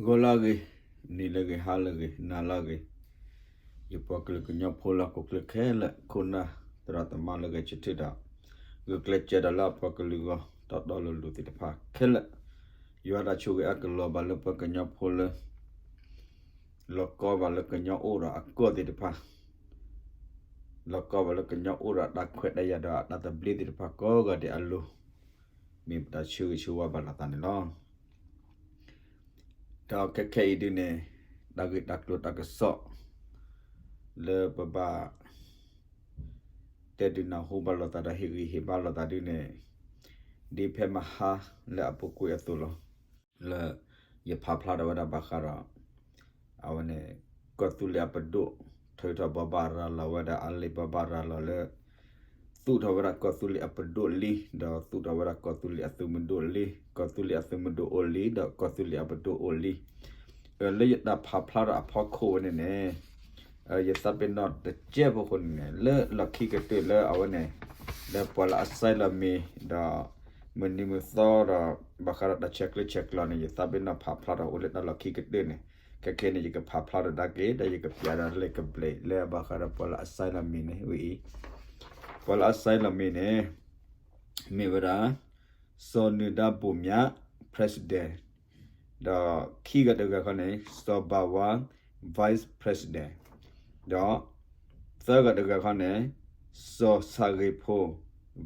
ဂီၤလၢအဂ့ၤ, နံၤလၢအဂ့ၤ, ဟါလၢအဂ့ၤ, နၤလၢအဂ့ၤ, ယပှၤကလုာ်ကညီဖိလၢဟီၣ်ခိၣ်ချၢခဲလၢာ် ခိၣ်နၢ်သရၣ်သမါလၢအဂဲၤဆၢထၢၣ်ဒီး ဂုာ်ကျဲးစၢးဒီးလၢအပှၤကလုာ်အဂီၢ် တီတီလိၤလိၤသ့ၣ်တဖၣ်ခဲလၢာ်, ယွၤတၢ်ဆိၣ်ဂ့ၤအါကလီၤဘၣ်လၢပှၤကညီဖိလၢ လီၤကီဘၣ်လၢကညီအိၣ်ဒီးအကီၢ်သ့ၣ်တဖၣ်, လီၤကီဘၣ်လၢကညီအိၣ်ဒီးအတၢ်ခွဲးတၢ်ယာ်ဒီးအတၢ်သဘျ့သ့ၣ်တဖၣ်ကိးဂၤဒဲးအလိၤ, မ့ၢ်ပတၢ်ဆၢဂ့ၤဆၢဝါဘၣ်လိာ်သးန့ၣ်လီၤ. ဒီးခဲခဲအံၤဒုန့ၣ် တၢ်ဂ့ၢ်တၢ်ကျိၤတၢ်ကစီၣ် လၢပဘၣ် တဲဒုးနၢ်ဟူဘၣ်လိာ်သးဒီးဟ့ၣ်ဂံၢ်ဟ့ၣ်ဘါလိာ်သးဒုန့ၣ် ဒ်ဖဲမဟါလၢအပူၤကွံာ်အသိးလီၤ. လၢယဖးဖျါထီၣ်ဝဲဒၣ်ဘၣ်ဃးဒီး အဝဲန့ၣ် ကီၢ်သူလ့ၤအပဒိၣ် ထၢထီၣ်ဘိးဘၣ်ရၤလီၤဝဲဒၣ် အလံာ်ဘိးဘၣ်ရၤလီၤလၢ သူၣ်ထီၣ်ဝဲဒၣ်ကီၢ်သူလ့ၤအပဒိၣ်လံ, ဒီးသူၣ်ထီၣ်ဝဲဒၣ်ကီၢ်သူလ့ၤအသုးမုၢ်ဒိၣ်လံ, ကီၢ်သူလ့ၤအသုးမုၢ်ဒိၣ်အိၣ်လံ, ဒီးကီၢ်သူလ့ၤအပဒိၣ်အိၣ်လံ. လၢယတၢ်ဖးဖျါထီၣ်အဖီခိၣ်ဝဲန့ၣ်န့ၣ် ယသးပ့ၤနီၣ်တကဲးဖိအဃိန့ၣ်န့ၣ် လၢလီၢ်ခံကတၢၢ်လၢအဝဲန့ၣ် လၢပှၤလၢအဆဲးလီၤမ့ၤ ဒီး မုၢ်နံၤမုၢ်သီဒီး ဘၣ်ဃးဒီးတၢ်ဆဲးကျၢဆဲးကျိးန့ၣ် ယသးပ့ၤနီၣ်ဖးဖျါထီၣ်အိၣ်လၢတၢ်လီၢ်ခံကတၢၢ်န့ၣ်, ခဲခဲန့ၣ် ယကဖးဖျါထီၣ်ဒၣ်က့ၤ ဒီးယကပျးဒီးလၢကဘျံးလၢဘၣ်ဃးဒီးပှၤလၢအဆဲးလီၤမ့ၤန့ၣ်ဝဲအံၤ, ပှၤလၢအဆဲးလီၤမ့ၤန့ၣ် မ့ၢ်ဝဲဒၣ် စီၤနၢၤဒါဘိၣ်မၠး president, ဒီးခံဂၤတဂၤခီန့ၣ် စီၤဘၣ်ဝါ vice president, ဒီးသၢဂၤတဂၤခီန့ၣ် စီၤဆၣ်ဂ့ၤဖိ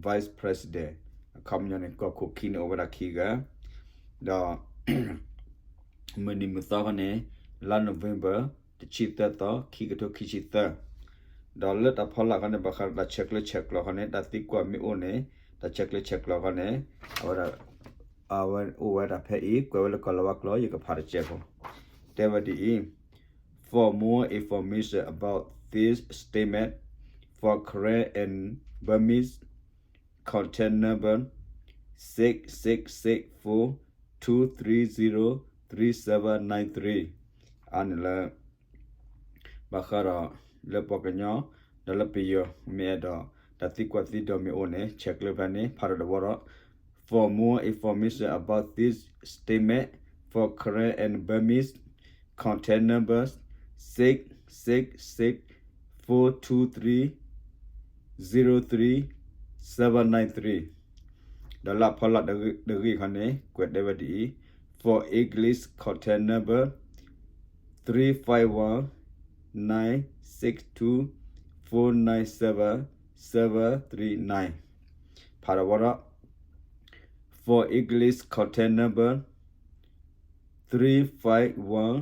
vice president, အခီပညီန့ၣ် ကီၢ်ခိၣ်ခံန့ၣ်အိၣ်ဝဲဒၣ်ခံဂၤ, ဒီး မုၢ်နံၤမုၢ်သီခီန့ၣ် လါ November တဆံသၢသီ ခံကထိခံဆံသၢ, ဒီးလၢတၢ်ဖီလာ်ခီန့ၣ် ဘၣ်ဃးဒီးတၢ်ဆဲးကျၢဆဲးကျိးခီန့ၣ် တၢ်သံကွၢ်မ့ၢ်အိၣ်န့ၣ် တၢ်ဆဲးကျၢဆဲးကျိးခီန့ၣ် အဝဲဒၣ် အဝဲအိၣ်ဝဲဒၣ်ဖဲအံၤ ကွဲးဝဲလၢကီၢ်လၤဝါကျိာ် ယကဖးတကဲးဖိ, တဲဝဲဒ်အံၤ, For more information about this statement, for Karen and Burmese, contact number six six six four two three zero three seven nine three, အန့ၣ်လၢ ဘၣ်ဃးဒီး လၢပှၤကညီ ဒီးလၢပယီၤ မ့ၢ်အဲၣ်ဒိး တၢ်သံကွၢ်သံဒိးမ့ၢ်အိၣ်န့ၣ် ဆဲးကျၢဖဲန့ၣ် ဖးဒိၣ်တဝီဒီး For more information about this statement, for Karen and Burmese, contact numbers six six six four two three zero three seven nine three, ဒီးလၢအဖီလာ်တဂ့ၢ်ခီန့ၣ် ကွဲးတဲဝဲဒ်အံၤ, For English, contact number three five one nine six two four nine seven seven three nine, ဖးဒိၣ်ဝီဒီး For English, contact number three five one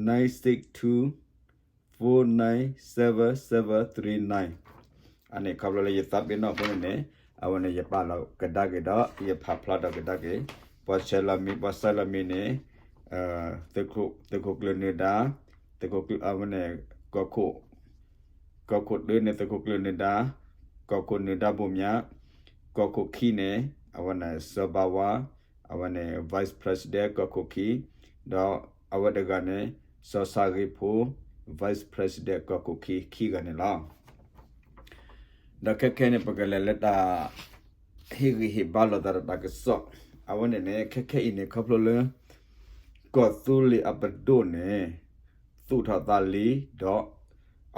nine six two four nine seven seven three nine, အန့ၣ်ခီဖျိလၢယသးပ့ၤနီၣ်အဃိန့ၣ်န့ၣ် အဝဲန့ၣ် ယပာ်လီၤကဒါက့ၤဒီး ယဖးဖျါထီၣ်ကဒါက့ၤ ပှၤဆဲးလီၤမ့ၤ ပှၤဆဲးလီၤမ့ၤန့ၣ် သုးခိၣ်ကျၢၢ်နၢၤဒါ, သုးခိၣ်ကျၢၢ်အဝဲန့ၣ် ကီၢ်ခိၣ် ကီၢ်ခိၣ်တၢန့ၣ် သုးခိၣ်ကျၢၢ်နၢၤဒါ, ကီၢ်ခိၣ်နၢၤဒါဘိၣ်မၠး, ကီၢ်ခိၣ်ခံန့ၣ် အဝဲန့ၣ် စီၤဘၣ်ဝါ, အဝဲန့ၣ် vice president ကီၢ်ခိၣ်ခံ, ဒီးအဝဲတဂၤန့ၣ် စီၤဆၣ်ဂ့ၤဖိ vice president ကီၢ်ခိၣ်ခံ ခံဂၤန့ၣ်လီၤ. ဒီးခဲခဲန့ၣ် ပကလဲၤလၢတၢ် ဟ့ၣ်ဂံၢ်ဟ့ၣ်ဘါလိာ်သးဒီးတၢ်ကစီၣ်, အဝဲန့ၣ်န့ၣ် ခဲခဲအံၤန့ၣ် ခီဖျိလၢ ကီၢ်သူလ့ၤအပဒိၣ်န့ၣ် သူၣ်ထီၣ်သးလံ, ဒီး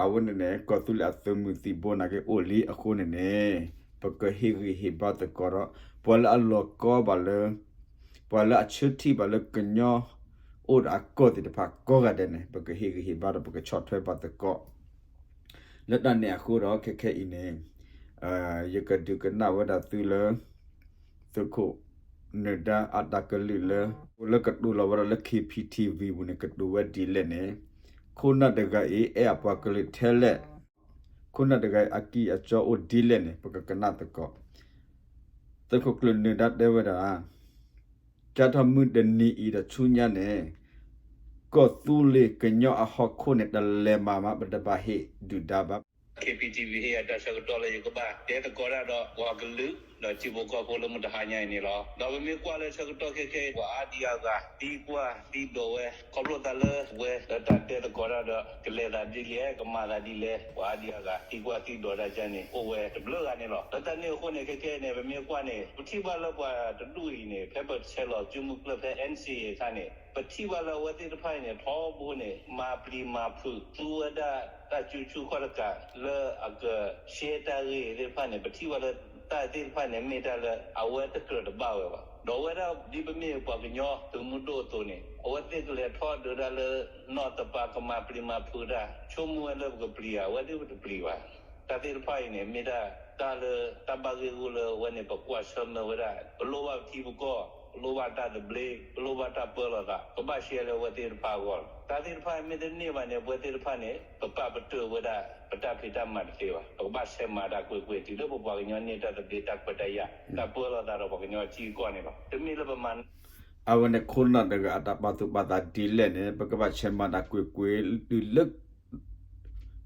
အဝဲန့ၣ်န့ၣ် ကီၢ်သူလ့ၤအသုးမုၢ်သံၣ်ဘိနာ်က့အိၣ်လံအဃိန့ၣ်န့ၣ် ပကဟ့ၣ်ဂံၢ်ဟ့ၣ်ဘါသကိးဒီး ပှၤလၢအလီၤကီဘၣ်လၢ ပှၤလၢအဆၢထံၣ်ဘၣ်လၢကညီ အိၣ်ဒီးအကီၢ်သ့ၣ်တဖၣ်ကိးဂၤဒဲးန့ၣ် ပကဟ့ၣ်ဂံၢ်ဟ့ၣ်ဘါဒီးပကဆီၣ်ထွဲဘၣ်သကိး လၢတၢ်န့ၣ်အဃိဒီး ခဲခဲအံၤန့ၣ် ယကဒုးကနၣ်ဝဲဒၣ်သုလၢ သုးခိၣ်နၢၤဒါအတၢ်ကလုၢ်လၢ လၢကတိၤလီၤဝဲဒၣ်လၢ K P T V ပူၤန့ၣ် ကတိၤဝဲဒ်လဲၣ်န့ၣ်, ခိၣ်နၢ်တဂၤအံၤ အဲၣ်အပှၤကလုာ်ထဲလဲၣ်, ခိၣ်နၢ်တဂၤအံၤ အကံၢ်အစီအိၣ်ဒ်လဲၣ်န့ၣ် ပကကနၣ်သကိး သုးခိၣ်ကျၢၢ်နၢၤဒါတဲဝဲဒၣ် ကၢ်ထီၣ်မုၢ်တနံၤအံၤဒီးဆူညါန့ၣ် ကီၢ်သူလ့ၤကညီအဟီၣ်ခိၣ်န့ၣ် တလဲၤမၤမး ပတဘၣ်ဟ့ၣ်ဒုၣ်ဒါဘၣ်. K P T V ဟ့ၣ်အတၢ်ဆၢကတီၢ်လၢယကဘၣ်တဲသကိးတၢ်ဒီးပှၤကလုာ် ဒီးထံဖိကီၢ်ဖိလၢမုၢ်တဟါညါအံၤန့ၣ်လီၤ. ဒီးပမ့ၢ်ကွၢ်လၢဆၢကတီၢ်ခဲခဲအံၤ ပှၤအါဒံအါဂၤ သံကွၢ်သံဒိးဝဲ ခီဖျိသးလၢဝဲလၢတၢ်တဲသကိးတၢ်ဒီး ကလဲၤသးဒ်လဲၣ် ကမၤသးဒ်လဲၣ် ပှၤအါဒံအါဂၤ သံကွၢ်သံဒိးတၢ်ကန့ၣ် အိၣ်ဝဲတဘျုးဂၤန့ၣ်လီၤ. လၢတၢ်န့ၣ်အဃိန့ၣ် ခဲခဲအံၤန့ၣ် ပမ့ၢ်ကွၢ်န့ၣ် ပထံၣ်ဘၣ်လၢပှၤတဒူၣ်အံၤန့ၣ် ဖဲပဆဲးလီၤစုမုၢ်ကျၢၢ်ဖဲ NCA အခါန့ၣ် ပထံၣ်ဘၣ်လၢအဝဲသ့ၣ်တဖၣ်အံၤန့ၣ် ထီဘိန့ၣ် မၤပျံၤမၤဖုး သူဝဲဒၣ်တၢ်စုဆူၣ်ခီၣ်တကး လၢအကရှဲတၢ်ဂ့ၢ်သ့ၣ်တဖၣ်န့ၣ် ပထံၣ်ဘၣ်လၢတၢ်သ့ၣ်တဖၣ်န့ၣ် မ့ၢ်တၢ်လၢအဝဲတကြၢးတဘၣ်ဝဲဘၣ်. ဒီးအဝဲဒၣ်ဒ်ပမ့ၢ်ပှၤကညီသုးမုၢ်ဒိၣ်အသိးန့ၣ် အဝဲသ့ၣ်ကလဲၤထီၣ်ဒုးတၢ်လၢနီၢ်တပၤ ကမၤပျံၤမၤဖုးတၢ် ဆိကမိၣ်ဝဲလၢပကပျံၤဧါ အဝဲသ့ၣ်တပျံၤဘၣ်. တၢ်သ့ၣ်တဖၣ်အံၤန့ၣ် မ့ၢ်ဒၣ်တၢ်လၢတၢ်ဘၣ်ဂ့ၢ်ဂူာ်လၢအဝဲန့ၣ် ပကွၢ်ဆၢၣ်မဲာ်ဝဲဒၣ် ပလိၣ်ဘၣ်ပထံပကီၢ် ပလိၣ်ဘၣ်တၢ်သဘျ့ ပလိၣ်ဘၣ်တၢ်ပၢလီၤသး ကဘၣ်ရှဲလၢအဝဲသ့ၣ်တဖၣ်အဂီၢ်လီၤ. တၢ်သ့ၣ်တဖၣ်မ့ၢ်တန့ၢ်ဘၣ်န့ၣ် အဝဲသ့ၣ်တဖၣ်န့ၣ် ပပာ်ပတုာ်ဝဲဒၣ် ပတၢ်ဖံးတၢ်မၤတသ့ဘၣ်. ပကဘၣ်ဆဲးမၤတၢ်ကွ့ၢ်ကွ့ၢ် တုၤလၢပပှၤကညီန့ၢ်တၢ်သဘျ့တၢ်ခွဲးတၢ်ယာ် တၢ်ပၢလီၤသးဒီးပှၤကညီထံကီၢ်န့ၣ်လီၤ. တမ့ၢ်လၢပမၤ အဝဲန့ၣ်ခိၣ်နၢ်တဂၤအတၢ်ပာ်သူၣ်ပာ်သးဒ်လဲၣ်န့ၣ် ပကဘၣ်ဆဲးမၤတၢ်ကွ့ၢ်ကွ့ၢ် တုၤလၢ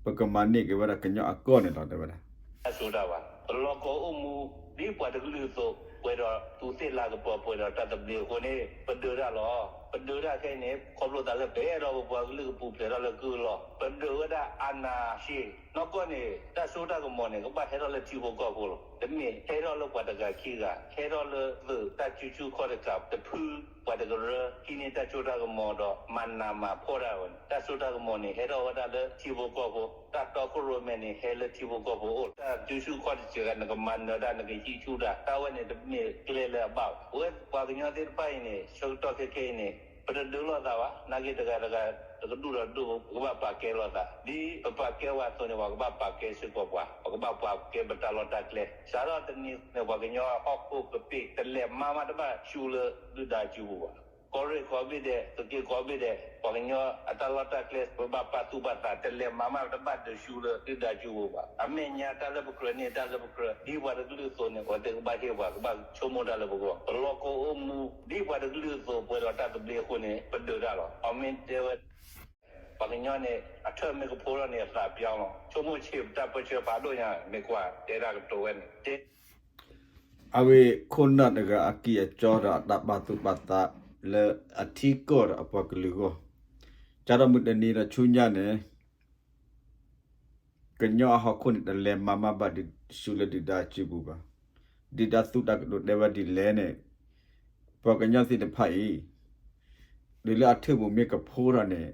ပကမၤန့ၢ်က့ၤဝဲဒၣ်ကညီအကီၢ်န့ၣ်လီၤ တဲဝဲဒၣ်. တၢ်စိတၢ်ဝါ ပလီၢ်ကီၢ်အိၣ်မူ ဒ်ပှၤတကလုာ်အသိး ပှဲၤဒီးသူးသ့ၣ်လၤကပီၤ ပှဲၤဒီးတၢ်သဘျ့အဃိန့ၣ် ပဒုးတၢ်လီၤ. ပဒုးတၢ်ခဲအံၤန့ၣ် ခီဖျိသးလၢပအဲၣ်ဒိးပပှၤကလုာ်ကပူၤဖျဲးထီၣ်လၢကုၢ်အလီၢ် ပဒုးဝဲဒၣ်အာဏာရှင် နီၢ်ကီၢ်န့ၣ် တၢ်စိတၢ်ကမီၤန့ၣ် ကဘၣ်ဟဲထီၣ်လၢထံဖိကီၢ်ဖိလီၤ. တမ့ၢ်ဟဲထီၣ်လၢပှၤတဂၤခံဂၤ ဟဲထီၣ်လၢသုးတၢ်စုဆူၣ်ခီၣ်တကး တဖု ပှၤတကရၢ ဟံးန့ၢ်တၢ်စိတၢ်ကမီၤဒီး မၤနးမၤဖှီၣ်တၢ်ဝဲန့ၣ် တၢ်စိတၢ်ကမီၤန့ၣ် ဟဲထီၣ်ဝဲဒၣ်လၢထံဖိကီၢ်ဖိ တၢ်တီခိၣ်ရိၣ်မဲန့ၣ် ဟဲလၢထံဖိကီၢ်ဖိအိၣ် တၢ်စုဆူၣ်ခီၣ်တကး နကမၤနၢၤတၢ် နကဟံးဆူၣ်တၢ် တၢ်ဝဲန့ၣ် တမ့ၢ်ကျဲလၢအဘၣ်ဘၣ်. အဝဲပှၤကညီသ့ၣ်တဖၣ်အံၤန့ၣ် ဆၢကတီၢ်ခဲခဲအံၤန့ၣ် ပတဒုးလိာ်သးဘၣ်. နာ်က့တဂၤတဂၤ တကဒူၣ်ဒီးဒူၣ် ပကဘၣ်ပာ်ကဲလိာ်သး ဒ်ပပာ်ကဲဝဲအသိးန့ၣ် ပှၤကဘၣ်ပာ်ကဲစ့ၢ်ကီးပှၤ ပကဘၣ်ပာ်ကဲပတၢ်လီၢ်တၢ်ကျဲ စးထီၣ်တနံၤန့ၣ် ပှၤကညီဟီၣ်ခိၣ်ကပ့ၢ် တလဲၤမၤမးတဘၣ်ဆူလၢဒုၣ်ဒါစုပူၤဘၣ်. ကီၢ်ရ့ၣ်ကိးဘ့ၣ်ဒဲး သုးက့ကိးဘ့ၣ်ဒဲး ပှၤကညီအတၢ်လီၢ်တၢ်ကျဲ ပဘၣ်ပာ်သူၣ်ပာ်သး တလဲၤမၤမးတဘၣ်ဒုးဆူလၢဒုၣ်ဒါစုပူၤဘၣ်. အမဲာ်ညါတၢ်လၢပကြၢးန့ၢ်တၢ်လၢပကြၢး ဒ်ပှၤတကလုာ်အသိးန့ၣ် ပှၤသ့ၣ်ကဘၣ်ဟ့ၣ်ပှၤ ကဘၣ်ဆိကမိၣ်တၢ်လၢပဂီၢ် ပလီၢ်ကီၢ်အိၣ်မူ ဒ်ပှၤတကလုာ်အသိး ပှဲၤဒီးတၢ်သဘျ့အဃိန့ၣ် ပဒုးတၢ်လီၤ. အမ့ၢ်တဲဝဲ ပှၤကညီန့ၣ် အထၢၣ်မ့ၢ်ကဖိထီၣ်န့ၣ် အသးပျီလီၤ. ဆိကမိၣ်ဆံးပတၢ်ပၢဆှၢဖးဒိၣ်ညါ မ့ၢ်ကွၢ်တဲတၢ်ကတိၤဝဲန့ၣ် တဲ အဝဲခိၣ်နၢ်တဂၤအကံၢ်အကီဒီးအတၢ်ပာ်သူၣ်ပာ်သးလၢအထံကီၢ်ဒီးအပှၤကလုာ်အဂီၢ် ကၢ်ဒီးမုၢ်တနံၤဒီးဆူညါန့ၣ် ကညီအဟီၣ်ခိၣ်န့ၣ် တလဲၤမၤမးဘၣ်ဒုးဆူလၢဒုၣ်ဒါစုပူၤဘၣ်. ဒုၣ်ဒါသုးတၢ်ကတိၤတဲဝဲဒ်လဲၣ်န့ၣ် ပှၤကညီသ့ၣ်တဖၣ်အံၤ တုၤလၢအထၢၣ်ပူၤမ့ၢ်ကဖိထီၣ်န့ၣ်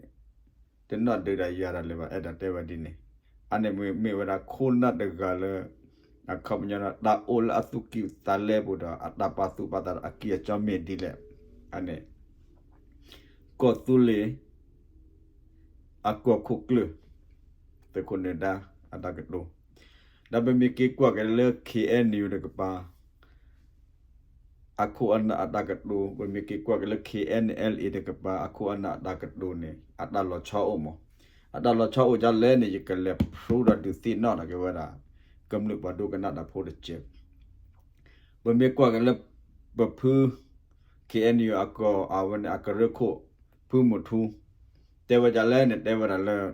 တနီၣ်ဒုးတၢ်ယၤတၢ်လၢၤဘၣ် အဲၣ်ဒိးတဲဝဲဒ်န့ၣ်. အန့ၣ်မ့ၢ်ဝဲဒၣ်ခိၣ်နၢ်တဂၤလၢ အခီပညီဒီး တၢ်အိၣ်လၢအသူၣ်ကံၢ်သးလဲပူၤဒီး အတၢ်ပာ်သူၣ်ပာ်သးဒီးအကံၢ်အကီမ့ၢ်ဒ်လဲၣ်. အန့ၣ် ကီၢ်သူလ့ၤ အကီၢ်ခိၣ်ကျၢၢ် သုးခိၣ်နၢၤဒါအတၢ်ကတိၤ, ဒီးပမ့ၢ်က့ၤကွၢ်က့ၤလၢ KNU တကပၤ အခိၣ်အနၢ်အတၢ်ကတိၤ, ပမ့ၢ်က့ၤကွၢ်က့ၤလၢ KNLA တကပၤ အခိၣ်အနၢ်အတၢ်ကတိၤန့ၣ် အတၢ်လီၤဆီအိၣ်မး. အတၢ်လီၤဆီအိၣ်ဒ်လဲၣ်န့ၣ် ယကလဲၤဖျိဒီးဒုးသ့ၣ်နီၣ်ထီၣ်က့ၤဝဲဒၣ် ကမျၢၢ်ပှၤဒိကနၣ်တၢ်ဖိတစဲး. ပမ့ၢ်ကွၢ်က့ၤလၢ ပဖု KNU အကီၢ်အဝဲန့ၣ် အကရၢခိၣ် ဖုမူၤထူ တဲဝဲဒ်လဲၣ်န့ၣ် တဲဝဲဒၣ်လၢ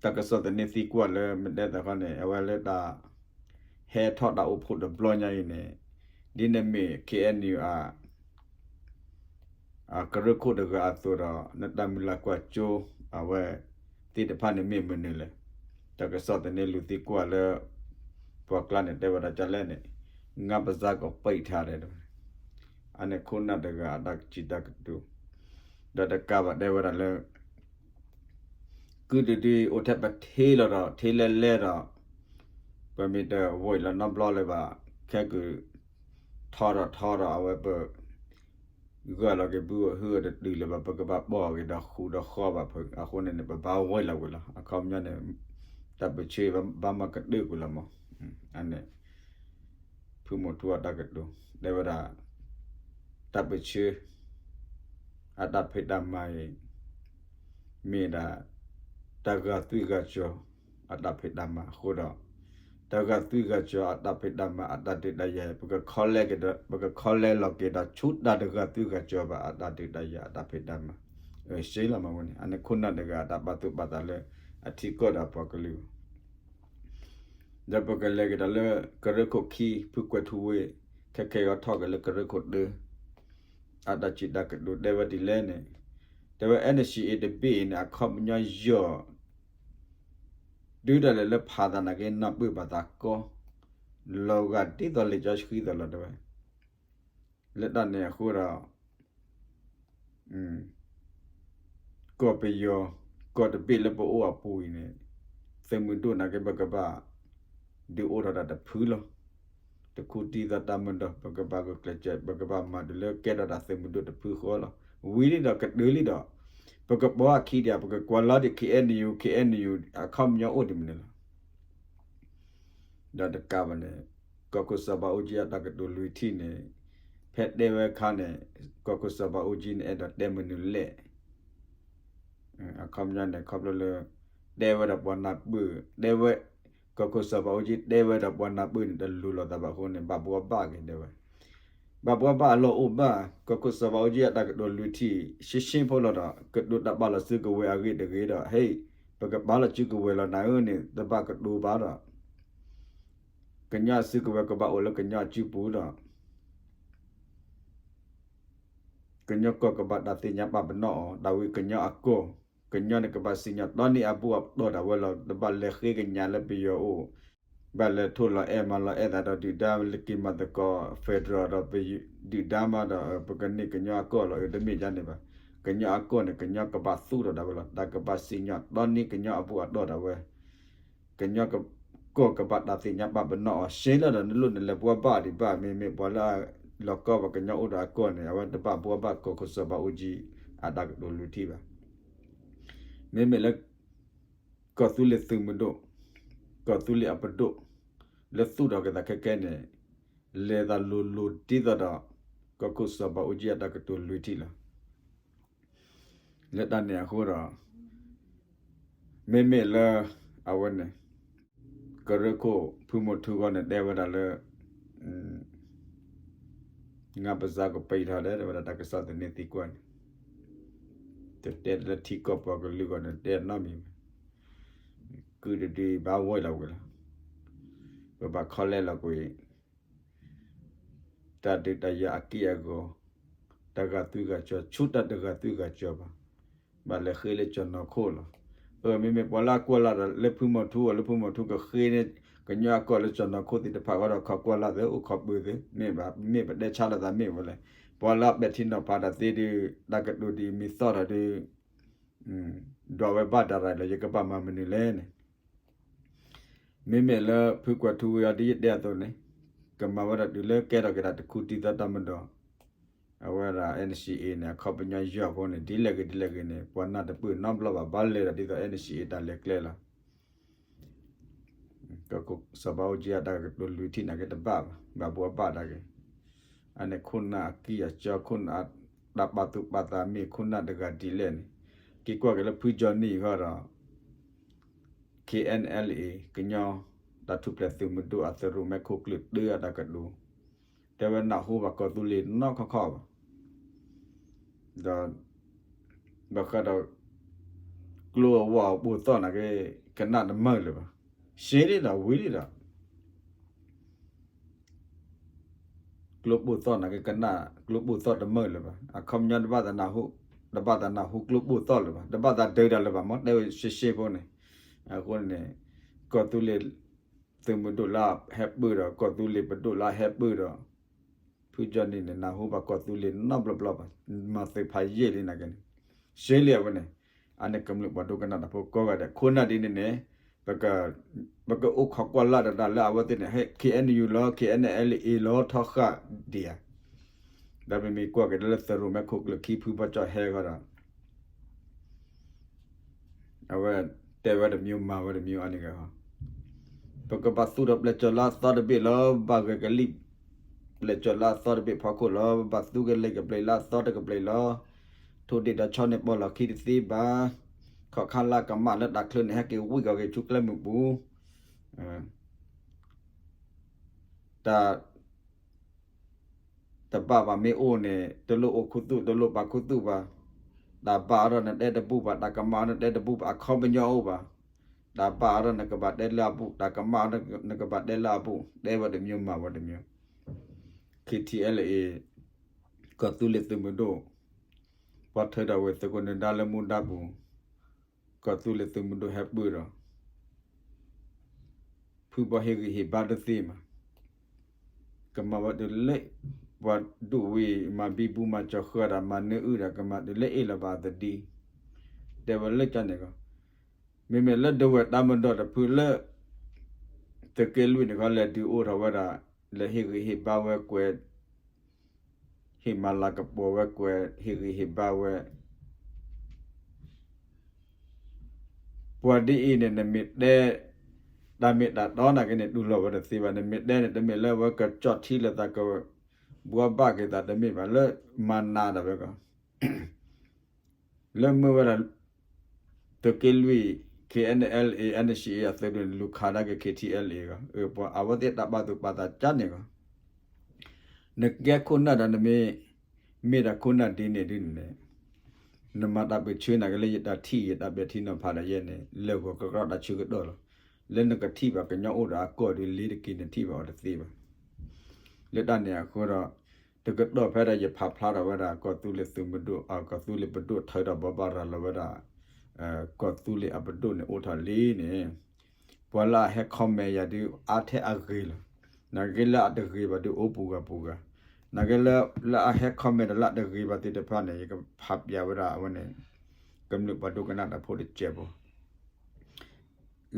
တၢ်ကစီၣ်သန့သံကွၢ်လၢမ့ၢ်တဲသးခီန့ၣ် အဝဲလၢတၢ်ဟဲထီၣ်တၢ်အိၣ်ဖှိၣ်တဘျီညါအံၤန့ၣ် ဒ်န့ၣ်မ့ၢ် KNU အ အကရၢခိၣ်တဂၤအသိးဒီး နတၢ်မုၢ်လၢ်ကွၢ်စိ အဝဲသ့ၣ်တဖၣ်န့ၣ်မ့ၢ်မနုၤလဲၣ်. တၢ်ကစီၣ်သန့လူၤသံကွၢ်လၢ ပှၤကျါန့ၣ် တဲဝဲဒၣ်ဒ်လဲၣ်န့ၣ် ငါးပါးစပ်ပိတ်ထားတယ် တဲဝဲ. အန့ၣ်ခိၣ်နၢ်တဂၤအတၢ်စံးတၢ်ကတိၤ ဒီးတကးဘၣ်တဲဝဲဒၣ်လၢ ကုၢ်တဒုအိၣ်ထဲပထ့လီၤဒီး ထ့လဲလဲဒီး ပမ့ၢ်တဝံၤလီၤနီတဘျီလၢၤဘၣ် ခဲကုၢ် ထီဒီးထီဒီးအဝဲပ ဂၢၢ်လီၤက့ၤဘုဂီၢ်ဟုၣ်အတတုၤလၢၤဘၣ် ပကဘၣ်ပိာ်က့ၤဒီးဃူဒီးဃီဘၣ်ဖုး အဃိန့ၣ်န့ၣ် ပဘၣ်ဝံၤလီၤဝံၤလီၤ အခီပညီန့ၣ် တၢ်ပၢဆှၢဘၣ်မၤကတၢၢ်ကွံာ်လီၤမး. အန့ၣ် ဖုမူၤထူအတၢ်ကတိၤ တဲဝဲဒၣ် တၢ်ပၢဆှၢ အတၢ်ဖံးတၢ်မၤအံၤ မ့ၢ်ဒၣ် တၢ်ဂာ်သွံၣ်ဂာ်စီၤ အတၢ်ဖံးတၢ်မၤအဃိဒီး တၢ်ဂာ်သွံၣ်ဂာ်စီၤအတၢ်ဖံးတၢ်မၤအတၢ်ဒုးတၢ်ယၤ ပကခီလဲက့ၤဒီး ပကခီလဲလီၤက့ၤဒီး ဆူတၢ်တဂာ်သွံၣ်ဂာ်စီၤဘၣ်အတၢ်ဒုးတၢ်ယၤအတၢ်ဖံးတၢ်မၤ စ့လီၤမးဝဲန့ၣ် အန့ၣ်ခိၣ်နၢ်တဂၤအတၢ်ပာ်သူၣ်ပာ်သးလၢ အထံကီၢ်ဒီးအပှၤကလုာ် ဒီးပကလဲၤကဒီးလၢကရၢခိၣ်ခံ ဖုကွဲၤထူဝ့ ခဲခဲအံၤထီၣ်က့ၤလၢကရၢခိၣ်တၢ အတၢ်စံးတၢ်ကတိၤတဲဝဲဒ်လဲၣ်န့ၣ်, တဲဝဲ NCA တဘ့ၣ်အံၤန့ၣ် အခီပညီယီၤ တုၤဒၣ်လဲာ်လၢဖးသးနာ်က့ နၢ်ပၢၢ်ဘၣ်သးကီ လီၤဂာ်ဒ်သိးလံာ်စီဆှံသိးလီၤ တဲဝဲ. လၢတၢ်န့ၣ်အဃိဒီး ကီၢ်ပယီၤ ကီၢ်တဘ့ၣ်လၢပအိၣ်အပူၤအံၤန့ၣ် သုးမုၢ်ဒိၣ်နာ်က့ ပကဘၣ် ဒုးအိၣ်ထီၣ်တၢ်တဖုလီၤ. တခူတံၤသီတၢ်မုၢ်ဒီး ပကဘၣ်ဂုာ်ကျဲးစၢး ပကဘၣ်မၤတုၤလၢကဲထီၣ်တၢ်သုးမုၢ်ဒိၣ်တဖုဃီလီၤ. ဝံၤလံဒီးကတၢၢ်လံဒီး ပကပိာ်အခံဒံး ပကကွၢ်လီၤဒံး KNU KNU အခီပညီအိၣ်ဒံးမနုၤလီၤ. ဒီးတကးဘၣ်န့ၣ် ကီၢ်ခိၣ်စီၤဘးအူကၠံအတၢ်ကတိၤလွံၢ်ထံၣ်န့ၣ် ဖဲတဲဝဲအခါန့ၣ် ကီၢ်ခိၣ်စီၤဘးအူကၠံန့ၣ် အဲၣ်ဒိးတဲမနုၤလဲၣ်. အခီပညီန့ၣ် ခီဖျိလၢ တဲဝဲဒီးပှၤနၢ်ပၢၢ် တဲဝဲ ကီၢ်ခိၣ်စီၤဘးအူကၠံတဲဝဲဒီးပှၤနၢ်ပၢၢ်န့ၣ် တလိၤလိာ်သးဘၣ်အဃိန့ၣ် ဘၣ်ဘှီဘၣ်က့ၤတဲဝဲ ဘၣ်ဘှီဘၣ်အလီၢ်အိၣ်ဘၣ် ကီၢ်ခိၣ်စီၤဘးအူကၠံအတၢ်ကတိၤလွံၢ်ထံၣ် ရှဲရှဲဖိလီၤဒီး ကတိၤတၢ်ပာ်လီၤစုကဝဲၤအဂ့ၢ်တဂ့ၤဒီး ဟဲ ပကပာ်လီၤစုကဝဲၤလီၤနၤဧၢန့ၣ် တဘၣ်ကတိၤဘၣ်ဒီး ကညီအစုကဝဲၤကဘၣ်အိၣ်လၢကညီအစုပူၤဒီး ကညီကီၢ်ကဘၣ်တၢ်သ့ၣ်ညါပာ်ပနီၣ်အီၤ ဒ်ဝဲကညီအကီၢ်, ကညီန့ၣ်ကဘၣ်စံၣ်ညီၣ်တီနံအဘူၣ်အတီၢ်ဒၣ်ဝဲလီၤ. တဘၣ်လဲၤဃ့ကညးလၢပယီၤအိၣ်, ဘၣ်လဲၤထိၣ်လီၤအဲၣ်မၤလီၤအဲၣ်သးဒီးဒုၣ်ဒါလၢက့ၤမၤသကိး federal ဒီးပဒုၣ်ဒါမးဒီး ပကန့ၢ်ကညီအကီၢ်လီၤ. အတမ့ၢ်ဒ်န့ၣ်ဘၣ်. ကညီအကီၢ်န့ၣ် ကညီကဘၣ်သူၣ်ထီၣ်ဒၣ်ဝဲလီၤ. တၢ်ကဘၣ်စံၣ်ညီၣ်တီနံကညီအဘူၣ်အတီၢ်ဒၣ်ဝဲ ကညီကီၢ်ကဘၣ်တၢ်သ့ၣ်ညါပာ်ပနီၣ်အီၤ ရှဲလီၤဒီးနလိၣ်နလဲၤဘှီဘၣ်ဒံးဘၣ် မ့မ့ၢ်ပှၤလၢလီၤကီၢ်ပှၤကညီအိၣ်ဒီးအကီၢ်န့ၣ် အဝဲတဘၣ်ဘှီဘၣ်ကီၢ်ခိၣ်စီၤဘးအူကၠံအတၢ်ကတိၤလွံၢ်ထံၣ်ဘၣ်. မ့မ့ၢ်လၢ ကီၢ်သူလ့ၤသုးမုၢ်ဒိၣ်, ကီၢ်သူလ့ၤအပဒိၣ် လၢသူၣ်ထီၣ်က့ၤသးခဲကဲန့ၣ် လဲၤသးလိၤလိၤဒ်သိးဒီး ကီၢ်ခိၣ်စီၤဘးအူကၠံအတၢ်ကတိၤလွံၢ်ထံၣ်လီၤ. လၢတၢ်န့ၣ်အဃိဒီး မ့မ့ၢ်လၢ အဝဲန့ၣ် ကရၢခိၣ်ဖုမိၢ်ထူဂီၢ်န့ၣ် တဲဝဲဒၣ်လၢ ငါပစးကပံာ်ထီၣ်ဒီး တဲဝဲဒၣ်တၢ်ကစီၣ်သန့သံကွၢ်န့ၣ် တတဲလၢထံကီၢ်ပှၤကလုာ်ဂီၢ်န့ၣ် တဲနီတမံၤဘၣ်. ကုၢ်တဒုဘၣ်ဝဲလီၤဝဲလီၤ. ပဘၣ်ခီလဲလီၤကွံာ် တၢ်ဒုးတၢ်ယၤအက့ၢ်အဂီၤ တဂၤသွံဂၤကၠီ ဆူတၢ်တဂၤသွံဂၤကၠီဘၣ်. ဘၣ်လဲၤဃ့လၢကၠီၤနီၤခိၣ်လီၤ. အၢ မ့မ့ၢ်ပှၤလၢအကွၢ်လၢ်ဒီးလၢဖုမိၢ်ထူအီၤ လၢဖုမိၢ်ထူကဃ့န့ၣ် ကညီအကီၢ်လၢကၠီၤနီၤခိၣ်သ့ၣ်တဖၣ်ဃီဒီး ခိးကွၢ်လၢ်သ့ အိၣ်ခိးပၢၤသ့ မ့ၢ်ဘၣ် မ့ၢ်ပတဲဆါလိာ်သးမ့ၢ်ဝဲလဲၣ်. ပှၤလၢအပဲာ်ထံနီၤဖးတၢ်သ့ဒုး တၢ်ကတိၤဒ်အံၤမ့ၢ်သီၣ်ထီၣ်ဒုး ဒွးဝဲဘၣ်ဒၣ်ရၤလီၤ ယကဘၣ်မၤမနုၤလဲၣ်န့ၣ် မ့မ့ၢ်လၢဖုကွၢ်ထူဝ့အီၤဒ်ယတဲအသိးန့ၣ် ကမၤဝဲဒၣ်တုၤလၢကဲထီၣ်က့ၤတၢ်တခူတံၤသီတၢ်မၤဒီး အဝဲဒၣ် NCA န့ၣ် အခီပညီယီၤအဃိန့ၣ် ဒ်လဲၣ်ဂ့ၤဒ်လဲၣ်ဂ့ၤန့ၣ် ပှၤနၢ်တပၢၢ်နီတဘျီဘၣ် ဘၣ်လဲၤဒီးဒ်သိး NCA တၢ်လဲၤကျဲလီၤ. ကီၢ်ခိၣ်စီၤဘးအူကၠံအတၢ်ကတိၤလွံၢ်ထံၣ်နာ်က့တဘၣ်ဘၣ် ဘၣ်ဘှီဘၣ်ဒၣ်က့ၤ အန့ၣ်ခိၣ်နၢ်အက့ၢ်အဂီၤ ခိၣ်နၢ်တၢ်ပာ်သူၣ်ပာ်သးမ့ၢ်ခိၣ်နၢ်တဂၤဒ်လဲၣ်န့ၣ် က့ၤကွၢ်က့ၤလၢဖုကၠီနံၣ်အဂီၢ်ဒီး KNLA ကညီ တၢ်ထူၣ်ဖျဲးသုးမုၢ်ဒိၣ်အသုးရိၣ်မဲခိၣ်ကျၢၢ်တၢအတၢ်ကတိၤ တဲဝဲနၢ်ဟူဘၣ်ကီၢ်သူလ့ၤနီၢ်ခီၣ်ခီၣ်ဘၣ် ဒီး ဘၣ်ဃးဒီး ကျိအဝီၢ်အဘိၣ်သီၣ်နာ်က့ ကနၣ်တမုာ်လၢၤဘၣ်. ရှဲလံဒီးဝံၤလံဒီး ကျိဘိၣ်သီၣ်နာ်က့ ကနၣ်ကျိဘိၣ်သီၣ်တမုာ်လၢၤဘၣ်. အခီပညီတဘၣ်သးနၢ်ဟူ တဘၣ်သးနၢ်ဟူကျိဘိၣ်သီၣ်လၢၤဘၣ်. တဘၣ်သးဒုးတၢ်လၢၤဘၣ် မ့ၢ်တဲဝဲရှဲရှဲဖိန့ၣ်. အဃိန့ၣ် ကီၢ်သူလ့ၤ သုးမုၢ်ဒိၣ်လၢဟဲပၢၢ်ဒီး ကီၢ်သူလ့ၤပဒိၣ်လၢဟဲပၢၢ်ဒီး ဖုကၠီနံၣ်န့ၣ် နၢ်ဟူဘၣ်ကီၢ်သူလ့ၤနီတဘျီဘျီဘၣ်. မၤသုးဖးယံာ်လံနာ်က့န့ၣ် ရှဲလံအဝဲန့ၣ် အန့ၣ်ကမျၢၢ်ပှၤဒိကနၣ်တၢ်ဖိကိးဂၤဒဲး ခိၣ်နၢ်ဒ်န့ၣ်န့ၣ် ပကအိၣ်ခိးကွၢ်လၢ်ဒီးတၢ်လၢအဝဲသ့ၣ်န့ၣ် ဟဲ KNU လီၤ KNLA လီၤထီဃာ်ဒံးဧါ. ဒီးပမ့ၢ်ကွၢ်က့ၤလၢသုးရိၣ်မဲခိၣ်ကျၢၢ်ခံဖုဘီကၠီၣ်ဟဲဂီၢ်ဒီး အဝဲတဲဝဲတမံၤမၤဝဲတမံၤအန့ၣ်ဂ့ၤ ပကဘၣ်သူၣ်ထီၣ်ပျဲၢ်ကၠီၤလၢအသီတဘ့ၣ်လီၤ. ဘၣ်ဂဲၤကလံၣ် ပျဲၢ်ကၠီၤလၢအသီတဘ့ၣ်ဖီခိၣ်လီၤ. ဘၣ်သူကလဲၤကပျဲၤလၢအသီတကပျဲၤလီၤ. ထိၣ်ဒ့ၣ်ဒီးဆီန့ၣ်ပီၢ်လီၤခံတသ့ဘၣ်. ခီၣ်ခါလၢကမၣ်လၢတၢ်ချၢန့ၣ် ဟဲက့ၤဝံၣ်ကီၤက့ၤဆူကျဲမုၢ်ပူၤ တၢ် တဘၣ်ဘၣ်မ့ၢ်အိၣ်န့ၣ် တလိၣ်အိၣ်ခူသူၣ် တလိၣ်ပာ်ခူသူၣ်ဘၣ်. တၢ်ဘၣ်အီၤဒီးနတဲတဘူၣ်ဘၣ် တၢ်ကမၣ်အီၤနတဲတဘူၣ်ဘၣ် အခီပညီအိၣ်ဘၣ်. တၢ်ဘၣ်အါထီၣ်နကဘၣ်တဲလၢအပူၤ, တၢ်ကမၣ်အါထီၣ်နကဘၣ်တဲလၢအပူၤ, တဲဝဲတမံၤမၤဝဲတမံၤ. ခ့ထံအဲလ်အ့ ကီၢ်သူလ့ၤသုးမုၢ်ဒိၣ်, ပှၤထၢထီၣ်ဝဲသုးခိၣ်နၢၤဒါလၢမူဒါပူၤ, ကီၢ်သူလ့ၤသုးမုၢ်ဒိၣ်ဟဲပၢၢ်ဒီး ဖုဘီဟ့ၣ်ဂံၢ်ဟ့ၣ်ဘါတသ့မး, ကမၤဝဲတုၤလၢ ပှၤဒိၣ်ဝံၤ မၤဘံဘူမၤကၠီၤဃၢၤတၢ် မၤနၢအုၣ်တၢ် ကမၤတုၤလၢအ့ၣ်လီၤဘၣ်အသဒံ, တဲဝဲလၢကန့ၣ်ကီး, မ့မ့ၢ်လၢဒဝဲၢ်တၢ်မၤဒီးတဖုလၢ သုးက့လွံၢ်န့ၣ်ကီး လဲၤဒုးအိၣ်ထီၣ်ဝဲဒၣ် လဲၤဟ့ၣ်ဂံၢ်ဟ့ၣ်ဘါဝဲကွဲး ဟ့ၣ်မၤလၤကပီၤဝဲကွဲး ဟ့ၣ်ဂံၢ်ဟ့ၣ်ဘါဝဲ ပှၤဒ်အံၤန့ၣ် နမ့ၢ်တဲ တၢ်မ့ၢ်တၢ်တီနာ်က့န့ၣ် တူၢ်လိာ်ဝဲတသ့ဘၣ်. နမ့ၢ်တဲန့ၣ် တမ့ၢ်လၢဝဲကကၠီၣ်ထံလၢသးက ဘှီဘၣ်က့ၤသးတမ့ၢ်ဘၣ် လၢမၤနးဒၣ်ဝဲကီး လၢမ့ၢ်ဝဲဒၣ် သုးက့လွံၢ် ခ့အဲၣ်အလ်အ့ အ့ၣ်အၣ်အ့ၣ် အသုးဒုန့ၣ် လူၤခးဒၣ်က့ၤ ခ့ထံအဲလ်အ့ ဂီၢ် အဝဲသ့ၣ်တၢ်ပာ်သူၣ်ပာ်သးကန့ၣ်ဂီၢ် နကဲခိၣ်နၢ်ဒီးနမ့ၢ် မ့ၢ်ဒၣ်ခိၣ်နၢ်ဒ်န့ၣ်ဒ်န့ၣ် နမၤတၢ်ပၢၢ်ဆၢနာ်က့လၢယတၢ်ထံၣ်ယတၢ်ပဲာ်ထံနီၤဖးဒီးယဲန့ၣ် လၢာ်ဂီၤကကီၢ်တၢ်ဆၢကတီၢ်လီၤ. လၢနကထံၣ်ဘၣ်ကညီအိၣ်ဒီးအကီၢ်ဒုးလ့တက့ၤနထံၣ်ဘၣ်အီၤတသ့ဘၣ်. လၢတၢ်န့ၣ်အဃိဒီး တကတီၢ်ဖဲဒၣ်ယဖးဖျါထီၣ်ဝဲဒၣ် ကီၢ်သူလ့ၤသုးမုၢ်ဒိၣ် ကီၢ်သူလ့ၤပဒိၣ်ထၢထီၣ်ဘိးဘၣ်ရၤလီၤဝဲဒၣ် ကီၢ်သူလ့ၤအပဒိၣ်န့ၣ်အိၣ်ထီၣ်လံန့ၣ် ပှၤလၢအဟဲ comment ယၤဒုးအါထဲအဂ့ၤလီၤ. နာ်က့လၢအတဂ့ၤဘၣ်ဒုးအိၣ်ပူၤဂၤပူၤဂၤ, နာ်က့လၢ လၢအဟဲ comment ဒီးလၢအတဂ့ၤဘၣ်သ့ၣ်တဖၣ်န့ၣ် ယကဖးပျးဝဲဒၣ်အဝဲန့ၣ် ကမျၢၢ်ပှၤဒိကနၣ်တၢ်ဖိတစဲးဖိ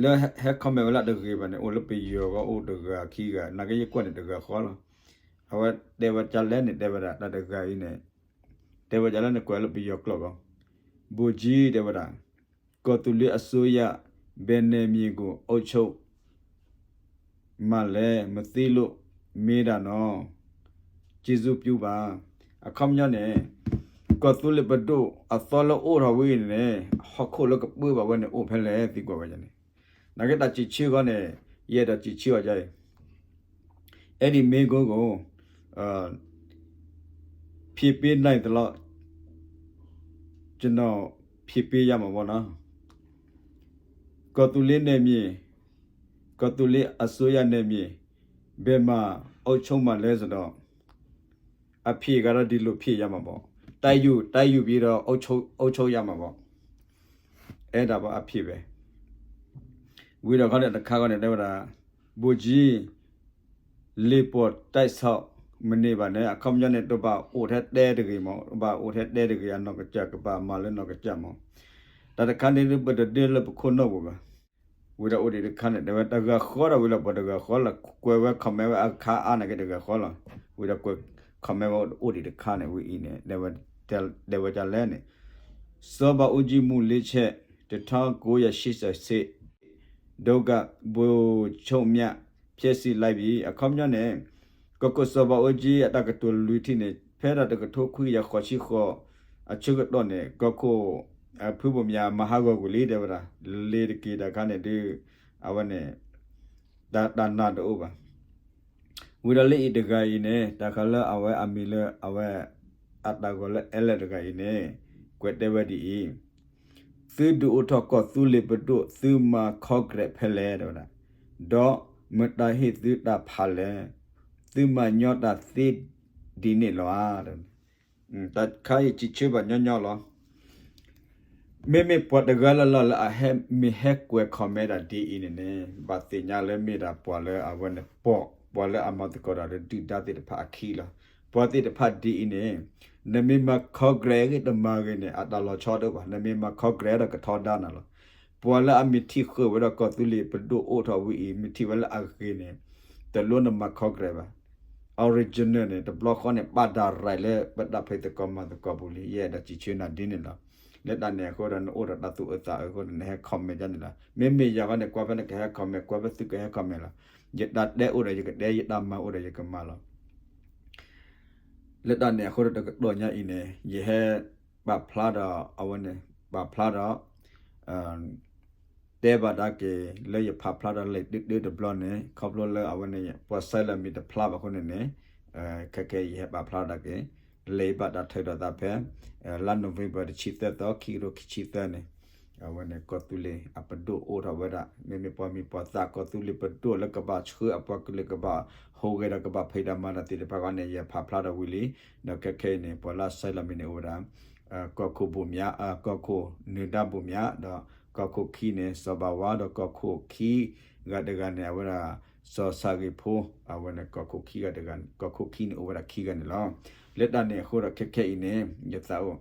လၢဟဲ comment ဝဲလၢအတဂ့ၤဘၣ်န့ၣ် အိၣ်လၢပယီၤဂီၢ်အိၣ်တဂၤခံဂၤ နာ်က့ယကွၢ်န့ၣ်တဂၤဃီလီၤ. အဝဲတဲဝဲကလဲၣ်န့ၣ် တဲဝဲဒၣ်တၢ်တဂၤအံၤန့ၣ် တဲဝဲကလဲၣ်န့ၣ် ကွဲးလၢပယီၤကျိာ်ဂီၢ် ဗိုလ်ကြီး တဲဝဲဒၣ် ကီၢ်သူလ့ၤအစိုးရ ဘယ်နယ်မြေကို အုပ်ချုပ်မှလဲ မသိလို့ မေးတာနော် ကျေးဇူးပြုပါ. အခီပညီန့ၣ် ကီၢ်သူလ့ၤပဒိၣ်အသီလၢအိၣ်ထီၣ်ဝဲအံၤန့ၣ် ဟီၣ်ခိၣ်လၢကပၢဘၣ်ဝဲန့ၣ်အိၣ်ဖဲလဲၣ်သံကွၢ်ဝဲန့ၣ်, နာ်က့တၢ်စံးဆၢဃီန့ၣ် ယအဲၣ်ဒိးစံးဆၢအီၤဒ်အံၤ အဲဒီမေးခွန်းကို ဖြေပေးနိုင်သလောက် ကျွန်တော်ဖြေပေးရမှာပေါ့နော်. ကီၢ်သူလ့ၤနယ်မြေ ကီၢ်သူလ့ၤအစိုးရနယ်မြေ ဘယ်မှာအုပ်ချုပ်မှာလဲဆိုတော့ အဖြေကတော့ဒီလိုဖြေရမှာပေါ့. တိုက်ယူ, တိုက်ယူပြီးတော့အုပ်ချုပ်, အုပ်ချုပ်ရမှာပေါ့. အဲဒါပေါ့အဖြေပဲ. ဝံၤဒီးခီန့ၣ်တခါခီန့ၣ် တဲဝဲဒၣ် ဗိုလ်ကြီး လေပေါ်တိုက်ဆောက်မနေပါနဲ့ အခီပညီန့ၣ် တဘၣ်အိၣ်ထဲတဲတဂ့ၤမး, တဘၣ်အိၣ်ထဲတဲတဂ့ၤ အနီၢ်ကစၢ်ကဘၣ်မၤလၢနီၢ်ကစၢ်မး. တၢ်တခါန့ၣ် ပတဒၢလၢပခိၣ်နူာ်ပူၤဘၣ်. ဝံၤဒီးအိၣ်ဒံးတခါန့ၣ် တဲဝဲတဂၤဃီဒီးဝံၤလီၤ ပှၤတဂၤဃီလီၤ ကွဲးဝဲ comment ဝဲအခါအါနာ်က့တဂၤဃီလီၤ. ဝံၤဒီးကွဲး comment ဝဲအိၣ်ဒံးတခါန့ၣ် ဝံၤအံၤန့ၣ် တဲဝဲဒ်လဲၣ်န့ၣ် စီၤဘးအူကၠံမူၤလ့ဆဲး တထောင့်ကိုးရာရှစ်ဆယ့်ရှစ် ဒုက္ခဗိုလ်ချုပ်မြတ် ဖျက်ဆီးလိုက်ပြီ အခီပညီန့ၣ် ကီၢ်ခိၣ်စီၤဘးအူကၠံအတၢ်ကတိၤလွံၢ်ထံၣ်န့ၣ် ဖဲဒၣ်တကထိခွံကယၤဃိးဆံဃိး အဆၢကတီၢ်န့ၣ် ကီၢ်ခိၣ် ဖုဘိၣ်မၠးမၤဟးဂီၤကွံာ်လံ တဲဝဲဒၣ် လ့ၤတက့ၤတၢ်ခါန့ၣ်ဒုး အဝဲန့ၣ် တၢ်တၢ်နာ်တအိၣ်ဘၣ်. ဝံၤဒီးလၢအံၤတဂၤအံၤန့ၣ် တၢ်ဃးလၢအဝဲအမံၤလၢအဝဲ အတၢ်ဂီၤလၢအဲလဲၣ်တဂၤအံၤန့ၣ် ကွဲးတဲဝဲဒ်အံၤ, သုဒုးအိၣ်ထီၣ်ကီၢ်သူလ့ၤပဒိၣ် သုမၤ Congress ဖဲလဲၣ် တဲဝဲဒၣ်, ဒီးမတၤဟ့ၣ်သုတၢ်ဖးလဲၣ်, သုမၤညီတၢ်သ့ဒ်န့ၣ်လီၤဧါ. တၢ်ခါအံၤစံးဆၢဘၣ်ညီညီလီၤ. မ့မ့ၢ်ပှၤတဂၤလၢ်လၢ်လၢအဟဲမ့ၢ်ဟဲကွဲး comment ဒ်အံၤန့ၣ်န့ၣ် ဘၣ်သ့ၣ်ညါလၢမ့ၢ်ဒၣ်ပှၤလၢအဝဲန့ၣ်ပိာ် ပှၤလၢအမၤသကိးတၢ်လၢဒုၣ်ဒါသ့ၣ်တဖၣ်အခံလီၤ. ပှၤသ့ၣ်တဖၣ်ဒ်အံၤန့ၣ် နမ့ၢ်မၤ Congress ဂ့ၤတမၤဂ့ၤန့ၣ် အတၢ်လီၤဆီတအိၣ်ဘၣ်. နမ့ၢ်မၤ Congress ဒီးကထီဒါနၤလီၤ. ပှၤလၢအမ့ၢ်ထံၣ်ဃုာ်ဝဲဒီးကီၢ်သူလ့ၤပဒိၣ်အိၣ်ထီၣ်ဝံၤအံၤ မ့ၢ်ထံၣ်ဝဲလၢအဂ့ၤန့ၣ် တလိၣ်နမၤ Congress ဘၣ်. Original န့ၣ် တဘျီဃီန့ၣ် ပာ်တၢ်ရဲၣ်လၢပတၢ်ဖံးသကိးမၤသကိးပူၤလံ ယအဲၣ်ဒိးစံးဆၢနၤဒ်န့ၣ်လီၤ. လၢတၢ်န့ၣ်အဃိဒီး နအိၣ်ဒီးတၢ်သူၣ်အုးသးအုးအဃိဒီး နဟဲ comment ဒ်န့ၣ်လီၤ. မ့မ့ၢ်ယၤဃီန့ၣ် ကွၢ်ဖဲနကဟဲ comment ကွၢ်ဖဲသုကဟဲ comment လီၤ. ယတၢ်တဲအိၣ်ဒီးယကတဲ ယတၢ်မၤအိၣ်ဒီးယကမၤလီၤ. လၢတၢ်န့ၣ်အဃိဒီးတကတီၢ်ညါအံၤန့ၣ် ယဟဲပာ်ဖျါဒီးအဝဲန့ၣ် ပာ်ဖျါဒီး တဲဘၣ်တၢ်က့ၤလၢယဖးဖျါဒီးလံာ်တၢတဘျီန့ၣ် ခီဖျိလၢအဝဲန့ၣ် ပှၤဆဲးလၢမံၤတဖျါဘၣ်အဃိန့ၣ်န့ၣ် ခဲကဲယဟဲပာ်ဖျါတၢ်က့ၤ လံာ်ဘၣ်တၢ်ထုးထီၣ်သးဖဲ လါ November တဆံသၢသီ ခံကထိခံဆံသၢန့ၣ် အဝဲန့ၣ်ကီၢ်သူလ့ၤအပဒိၣ်အိၣ်ထီၣ်ဝဲဒၣ် မ့မ့ၢ်ပှၤမံၤပှၤသၣ် ကီၢ်သူလ့ၤပဒိၣ်လၢကဘၣ်ဆှၢအပှၤကလုာ် ကဘၣ်ဟူးဂဲၤဒီးကဘၣ်ဖံးတၢ်မၤတၢ်သ့ၣ်တဖၣ်အဂီၢ်န့ၣ် ယဖးဖျါထီၣ်ဝံၤလံ. ဒီးခဲခဲအံၤန့ၣ် ပှၤလၢအဆဲးလီၤမံၤန့ၣ်အိၣ်ဝဲဒၣ် ကီၢ်ခိၣ်ဘိၣ်မၠး ကီၢ်ခိၣ်နၢၤဒါဘိၣ်မၠး ဒီးကီၢ်ခိၣ်ခံန့ၣ် စီၤဘၣ်ဝါ ဒီးကီၢ်ခိၣ်ခံဂၤတဂၤန့ၣ် အဝဲဒၣ် စီၤဆၣ်ဂ့ၤဖိ အဝဲန့ၣ်ကီၢ်ခိၣ်ခံဂၤတဂၤ ကီၢ်ခိၣ်ခံန့ၣ်အိၣ်ဝဲဒၣ်ခံဂၤန့ၣ်လီၤ. လၢတၢ်န့ၣ်အဃိဒီးခဲခဲအံၤန့ၣ် ယသးအိၣ်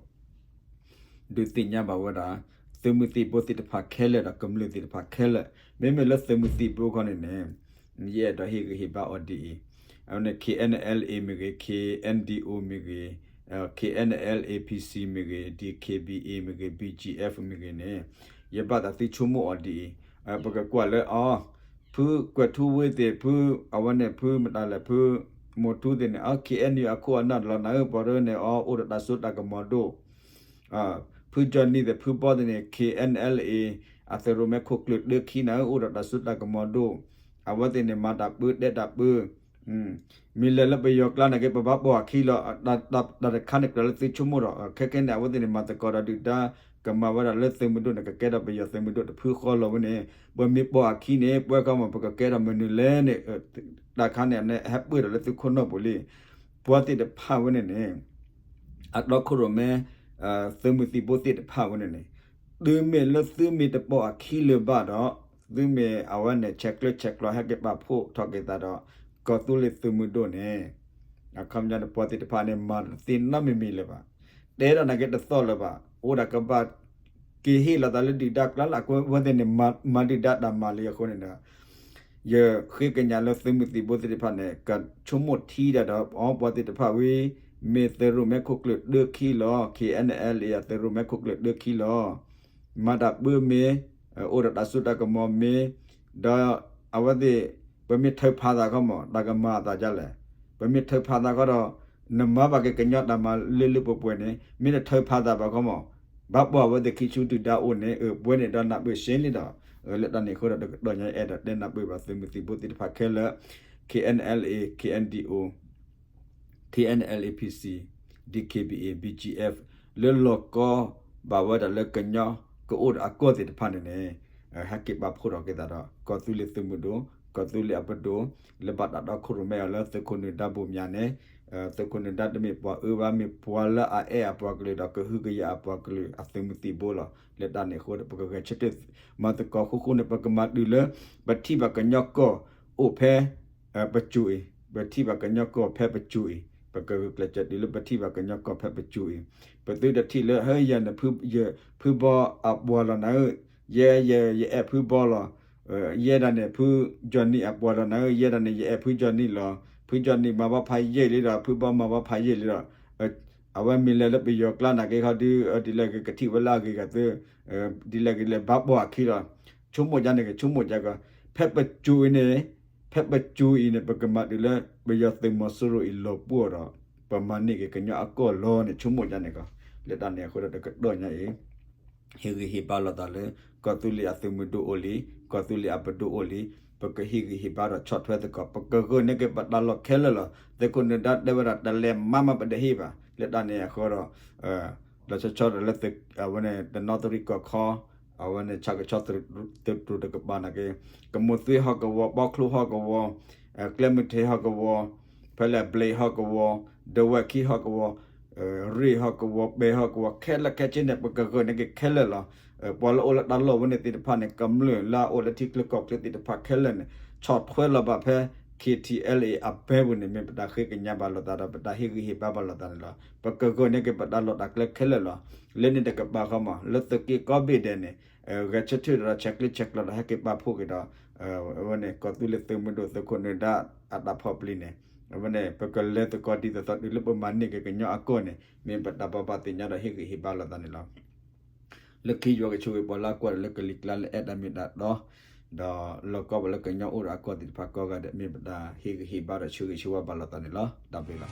ဒုးသ့ၣ်ညါဘၣ်ဝဲဒၣ် သုးမုၢ်သံၣ်ဘိသ့ၣ်တဖၣ်ခဲလၢာ်ဒီးကမျၢၢ်သ့ၣ်တဖၣ်ခဲလၢာ် မ့မ့ၢ်လၢသုးမုၢ်သံၣ်ဘိခီန့ၣ်န့ၣ် ယအဲၣ်ဒိးဟ့ၣ်ဂံၢ်ဟ့ၣ်ဘါအီၤဒ်အံၤ, အဝဲန့ၣ် K N L A မ့ၢ်ဂ့ၤ K N D O မ့ၢ်ဂ့ၤ K N L A P C မ့ၢ်ဂ့ၤ D K B A မ့ၢ်ဂ့ၤ B G F မ့ၢ်ဂ့ၤန့ၣ် ယဘၣ်သးသုဆိကမိၣ်အီၤဒ်အံၤ, ပကကွၢ်လၢအီၤ ဖုကွဲးထူဝ့သ့ၣ် ဖု အဝဲန့ၣ် ဖုမတၤလဲၣ် ဖုမိၢ်ထူသ့ၣ်န့ၣ် အ K N U အခိၣ်အနၢ်လီၤနၤဧၢ ပှၤရၢန့ၣ် အီၤအိၣ်ဒီးတၢ်စိတၢ်ကမီၤဒိၣ်, ဖုကၠီနံၤသ့ၣ် ဖုဘီသ့ၣ်န့ၣ် K N L A အသုးရိၣ်မဲခိၣ်ကျၢၢ်တၢခံနၤဧၢ အိၣ်ဒီးတၢ်စိတၢ်ကမီၤဒိၣ်, အဝဲသ့ၣ်န့ၣ် မၤတၢ်ပၢ တဲတၢ်ပၢ မ့ၢ်လဲၤလၢပယီၤကျါန့ၣ်က့ ပဘၣ်ပိာ်အခံလီၤ, တၢ်တခါန့ၣ်ကြၢးလၢသုဆိကမိၣ်ဒီး ခဲခဲန့ၣ် အဝဲသ့ၣ်န့ၣ် မၤသကိးဒီးဒုၣ်ဒါ ကမၤဝဲဒၣ်လၢသုးမုၢ်ဒိၣ်န့ၣ် ကကဲထီၣ်ပယီၤသုးမုၢ်ဒိၣ်တဖုဃီလီၤဝဲန့ၣ်, ပမ့ၢ်ပိာ်အခံန့ၣ် ပှဲၤခီမး ပကကဲထီၣ်မနုၤလဲၣ်န့ၣ်, တၢ်ခါန့ၣ် ဟဲပၢၢ်ဒီးလၢသုခိၣ်နူာ်ပူၤလံ, ပှၤသ့ၣ်တဖၣ်ဝဲန့ၣ်န့ၣ် အတီခိၣ်ရိၣ်မဲ သုးမုၢ်သံၣ်ဘိသ့ၣ်တဖၣ်ဝဲန့ၣ်န့ၣ်, တုၤမ့ၢ်လၢသုမ့ၢ်တပိာ်အခံလၢၤဘၣ်ဒီး သုမ့ၢ်အဝဲန့ၣ် ဆဲးကျၢဆဲးကျိးဟဲက့ၤပာ်ဖှိၣ်ထီၣ်က့ၤသးဒီး ကီၢ်သူလ့ၤသုးမုၢ်ဒိၣ်န့ၣ်, အခီပညီန့ၣ် ပှၤသ့ၣ်တဖၣ်န့ၣ် မၤတသ့နီတမံၤမံၤလၢၤဘၣ်, တဲဒၣ်နာ်က့တသီၣ်လၢၤဘၣ်, အိၣ်ဒၣ်ကဘၣ်က့ၤဟ့ၣ်လီၤသးလၢဒုၣ်ဒါကျါလၢအဝဲသ့ၣ်န့ၣ် မၤဒုၣ်ဒါတၢ်မၤလံအဃိန့ၣ်ဒီး ယဃ့ကညးလၢသုးမုၢ်သံၣ်ဘိသ့ၣ်တဖၣ်န့ၣ် ကဆိကမိၣ်ထံဒၣ်ဒီး အီ ပှၤသ့ၣ်တဖၣ်ဝံၤ မ့ၢ်သုးရိၣ်မဲခိၣ်ကျၢၢ်တၢခံလီၤ, K N L A အသုးရိၣ်မဲခိၣ်ကျၢၢ်တၢခံလီၤ, မၤတၢ်ပၢမ့ၢ် အိၣ်ဒီးတၢ်စိတၢ်ကမီၤမ့ၢ်, ဒီးအဝဲသ့ၣ် ပမ့ၢ်ထုးဖးသးခီမး တၢ်ကမၤအသးဒ်လဲၣ်, ပမ့ၢ်ထုးဖးသးခီဒီး နမၤဘၣ်က့ၤကညီတၢ်မၤလၢလၢပှဲၤပှဲၤန့ၣ် မ့ၢ်နထုးဖးသးဘၣ်ခီမး ဘၣ်ပိာ်အဝဲသ့ၣ်ခံဆူဒုၣ်ဒါအိၣ်န့ၣ် အပှဲၤန့ၣ်ဒီးနၢ်ပၢၢ်စ့လံဒီး, လၢတၢ်န့ၣ်အဃိဒီး တကတီၢ်ညါအဲၣ်ဒိးတဲနၢ်ပၢၢ်ဘၣ် သုးမုၢ်သံၣ်ဘိသ့ၣ်တဖၣ်ခဲလၢာ် K N L A, K N D O, K N L A P C, D K B A, B G F လၢလီၤကီဘၣ်ဝဲဒၣ်လၢကညီ ကအိၣ်ဒီးအကီၢ်သ့ၣ်တဖၣ်န့ၣ်န့ၣ်, ဟဲက့ၤပာ်ဖှိၣ်ထီၣ်က့ၤသးဒီး ကီၢ်သူလ့ၤသုးမုၢ်ဒိၣ်, ကီၢ်သူလ့ၤအပဒိၣ်, လၢဘၣ်တၢ်တီခိၣ်ရိၣ်မဲအီၤလၢသုးခိၣ်နၢၤဒါဘိၣ်မၠးန့ၣ်, သုးခိၣ်နၢၤဒါတမ့ၢ်ပှၤအၢဘၣ် မ့ၢ်ပှၤလၢအအဲၣ်အပှၤကလုာ်ဒီးကဟုကယာ်အပှၤကလုာ်အသုးမုၢ်သံၣ်ဘိလီၤ. လၢတၢ်န့ၣ်အဃိဒီး ပကဂဲၤဆၢထၢၣ်မၤသကိးဃူဃူန့ၣ် ပကမၤတုၤလၢ ပထံၣ်ဘၣ်ကညီကီၢ်အိၣ်ဖဲ ပစိၤအံၤ, ပထံၣ်ဘၣ်ကညီကီၢ်ဖဲပစိၤအံၤ, ပကဂုာ်ကျဲးစၢးတုၤလၢပထံၣ်ဘၣ်ကညီကီၢ်ဖဲပစိၤအံၤ, ပသုတထံၣ်လၢ ဟဲယၤန့ၣ် ဖုဘီအပှၤလီၤနၤဧၢ, ယဲယဲယအဲၣ်ဖုဘီလီၤ, ယဲဒၣ်န့ၣ် ဖုကၠီနံၤအပှၤလီၤနၤဧၢ, ယဲဒၣ်န့ၣ် ယအဲၣ်ဖုကၠီနံၤလီၤ, ဖုကၠီနံၤမၤဘၣ်ဖးယံာ်လံဒီး ဖုဘီမၤဘၣ်ဖးယံာ်လံဒီး အဝဲမ့ၢ်လဲၤလၢပယီၤကျါနာ်က့ခီဒုး ဒ်လဲၣ်ဂ့ၤကထံၣ်ဝဲလၢအဂ့ၤဂၤသ့, ဒ်လဲၣ်ဂ့ၤလဲၣ်ဘၣ်ပိာ်အခံလီၤ. ဆိကမိၣ်ဒ်န့ၣ်က့ၤ ဆိကမိၣ်ဒ်ကီး, ဖဲပစိၤအံၤန့ၣ်, ဖဲပစိၤအံၤန့ၣ် ပကမၤတုၤလၢ ပယီၤသုးမီၤစိရိၤအံၤလီၤပှီၢ်ဒီး ပမၤန့ၢ်က့ၤကညီအကီၢ်လီၤန့ၣ် ဆိကမိၣ်ဒ်န့ၣ်ကီး, လၢတၢ်န့ၣ်အဃိဒီးတကတီၢ်ညါအံၤ ဟ့ၣ်ဂံၢ်ဟ့ၣ်ဘါလိာ်သးလၢ ကီၢ်သူလ့ၤအသုးမုၢ်ဒိၣ်အိၣ်လံ, ကီၢ်သူလ့ၤအပဒိၣ်အိၣ်လံ, ပကဟ့ၣ်ဂံၢ်ဟ့ၣ်ဘါဒီးဆီၣ်ထွဲသကိး ပကဂုာ်န့ၢ်က့ၤပတၢ်လီၢ်ခဲလၢာ်လီၤ. သုးခိၣ်နၢၤဒါတဲဝဲဒၣ် တလဲၤမၤမးပတဟ့ၣ်ဘၣ်. လၢတၢ်န့ၣ်အဃိဒီး လီၤဆီဆီဒီးလၢ အဝဲန့ၣ် တနီသရံၣ်ကီၢ်ခီ, အဝဲန့ၣ် ဆၣ်ကဆီသုးတြိၤတကပၤနာ်က့, ကမိၢ်သွ့ဟီၣ်ကဝီၤ, ပီချိဟီၣ်ကဝီၤ, ကျဲမုၢ်ထံးဟီၣ်ကဝီၤ, ဖဲလဲၣ်ဘျ့းဟီၣ်ကဝီၤ, ဒဝဲၢ်ခံဟီၣ်ကဝီၤ, ရ့ၣ်ဟီၣ်ကဝီၤ, ပဲၤဟီၣ်ကဝီၤ, ခဲလၢာ်ခဲဆ့န့ၣ် ပကဂုာ်န့ၢ်က့ၤခဲလၢာ်လီၤ. ပှၤလၢအိၣ်လၢတၢ်လီၢ်ဝဲန့ၣ်သ့ၣ်တဖၣ်န့ၣ် ကမျၢၢ်လၢအအိၣ်လၢထံချၢကီၢ်ချၢသ့ၣ်တဖၣ်ခဲလၢာ်န့ၣ် ဆီၣ်ထွဲလီၤဘၣ်ဖဲ K T L A အဘဲပူၤန့ၣ် မ့ၢ်ပတၢ်ဃ့ကညးဘၣ်လိာ်သးဒီး ပတၢ်ဟ့ၣ်ဂံၢ်ဟ့ၣ်ဘါဘၣ်လိာ်သးန့ၣ်လီၤ. ပကဂုာ်န့ၢ်က့ၤပတၢ်လီၢ်တၢ်ကျဲခဲလၢာ်လီၤ. လၢန့ၣ်တကပၤဃီမး လၢသုးက့ကိးဘ့ၣ်ဒဲးန့ၣ် ဂဲၤဆၢထၢၣ်ဒီးဆဲးကျၢဆဲးကျိးဒီးဟဲက့ၤပာ်ဖှိၣ်က့ၤဒီး အဝဲန့ၣ် ကီၢ်သူလ့ၤသုးမုၢ်ဒိၣ်သုးခိၣ်နၢၤဒါအတၢ်ဖီၣ်ပျံၤန့ၣ် အဝဲန့ၣ် ပကလဲၤသကိးဒ်သိးသိးတုၤလၢပမၤန့ၢ်က့ၤကညီအကီၢ်န့ၣ် မ့ၢ်ပတၢ်ဘိးဘၣ်သ့ၣ်ညါဒီးဟ့ၣ်ဂံၢ်ဟ့ၣ်ဘါလိာ်သးန့ၣ်လီၤ. လၢခံယွၤကဆိၣ်ဂ့ၤပှၤလၢအကွၢ်ဒီးလၢကလံၤကျါလၢအဲၣ်တၢ်မ့ၢ်တၢ်တီ ဒီးလီၢ်ကီၢ်ပှၤလၢကညီအိၣ်ဒီးအကီၢ်သ့ၣ်တဖၣ်ကိးဂၤဒဲး မ့ၢ်ပတၢ်ဟ့ၣ်ဂံၢ်ဟ့ၣ်ဘါဒီးဆၢဂ့ၤဆၢဝါဘၣ်လိာ်သးန့ၣ်လီၤ. တၢ်ဘျုးလီၤ.